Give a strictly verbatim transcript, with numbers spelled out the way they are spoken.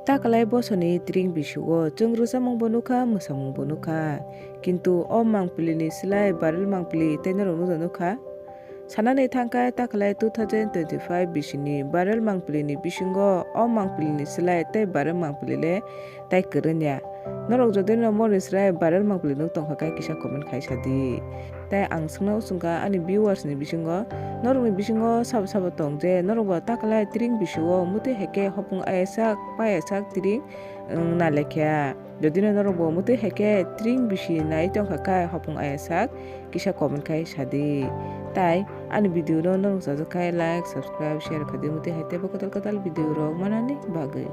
Takalai bosoni tring bisio chwng rwchapmungbo nukha, mwsamungbo nukha. Kintu o mangpilini slai barrel mangpili tei norok nukha nukha. Sanani thangkhe takalai two thousand twenty-five bisini barrel mangpilini bisingo o mangpilini slai tei barrel mangpili le tai kwrwngya. Norok jodi no moni slai barrel mangpili nuk tongkha khe kisa comment khai sadi. Tai ang swngna usungkha ani viewers ni bisingo, norokni bisingo sabo sabo tong je norokbo takalai tring bisio mutwi hai khe hopung ayasak, payasak tring wng na lekha. Jodi no norokbo mutwi hai khe tring bisi nai tongkha khe hopung ayasak, kisa comment khai sadi. Tai ani video no norok sajak khai like, subscribe, share khadi mutwi hai teibo kwtal kwtal video rok manani bagwi.